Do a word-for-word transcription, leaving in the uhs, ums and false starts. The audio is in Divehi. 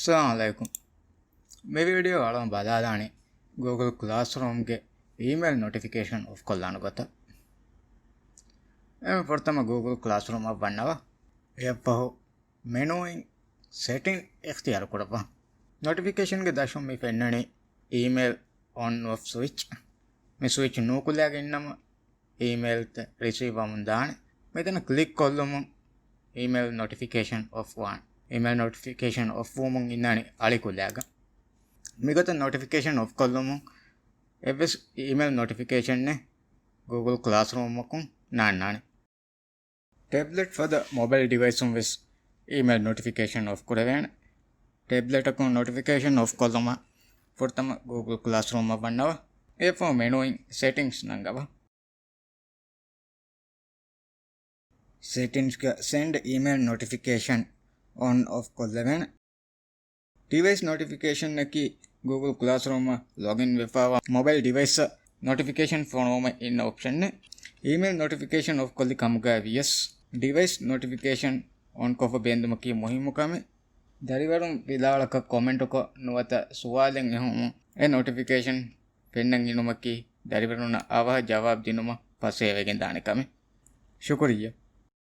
އައްސަލާމު ޢަލައިކުމް. މި ވީޑިއޯ އަޅުން ބަލާލާނީ ގޫގުލް ކްލާސްރޫމްގެ އީމެއިލް ނޮޓިފިކޭޝަން އޮފް ކޮށްލާނެ ގޮތަށް. އެންމެ ފުރަތަމަ ގޫގުލް ކްލާސްރޫމަށް ވަންނަވާ. އެއަށްފަހު މެނޫއިން ސެޓިން އިޚްތިޔާރު ކުރައްވާ. ނޮޓިފިކޭޝަންގެ ދަށުން މި ފެންނަނީ އީމެއިލް އޮން އޮފް ސުއިޗް. މި ސުއިޗް ނޫކުލައިގެން އިންނަމަ އީމެއިލްތައް ރިސީވް ވަމުން ދާނެ. މިތަނަށް ކްލިކް ކޮށްލުމުން އީމެއިލް ނޮޓިފިކޭޝަން އޮފް ވާނެ. އީމެއިލް ނޮޓިފިކޭޝަން އޮފް ވުމުން އިންނާނެ އަޅި ކުލައިގަ. މިގޮތަށް ނޮޓިފިކޭޝަން އޮފް ކޮށްލުމުން އެއްވެސް އީމެއިލް ނޮޓިފިކޭޝަނެއް ގޫގުލް ކްލާސްރޫމަކުން ނާންނާނެ. ޓޭބްލެޓް ފަދަ މޮބައިލް ޑިވައިސުން ވެސް އީމެއިލް ނޮޓިފިކޭޝަން އޮފް ކުރެވޭނެ. ޓޭބްލެޓަކުން ނޮޓިފިކޭޝަން އޮފް ކޮށްލުމަށް ފުރަތަމަ ގޫގުލް ކްލާސްރޫމަށް ވަންނަވާ. އެއަށްފަހު މެނޫއިން ސެޓިންގްސް ނަންގަވާ. ސެޓިންގްސްގަ ސެންޑް އީމެއިލް ނޮޓިފިކޭޝަން އޮން އޮފް ކޮށްލެވޭނެ. ޑިވައިސް ނޮޓިފިކޭޝަންއަކީ ގޫގުލް ކްލާސްރޫމަށް ލޮގިން ވެފައިވާ މޮބައިލް ޑިވައިސްއަށް ނޮޓިފިކޭޝަން ފޮނުވުމަށް އިންނަ އޮޕްޝަނެއް. އީމެއިލް ނޮޓިފިކޭޝަން އޮފް ކޮށްލި ކަމުގައި ވިޔަސް، ޑިވައިސް ނޮޓިފިކޭޝަން އޮންކޮށްފަ ބޭންދުމަކީ މުހިއްމު ކަމެއް. ދަރިވަރުން ވިލާޅަކަށް ކޮމެންޓުކޮށް ނުވަތަ ސުވާލެއް އެހުމުން އެ ނޮޓިފިކޭޝަން ފެންނަން އިނުމަކީ ދަރިވަރުންނަށް އަވަހަށް ޖަވާބު ދިނުމަށް ފަސޭހަވެގެން ދާނެ ކަމެއް. ޝުކުރިއްޔާ.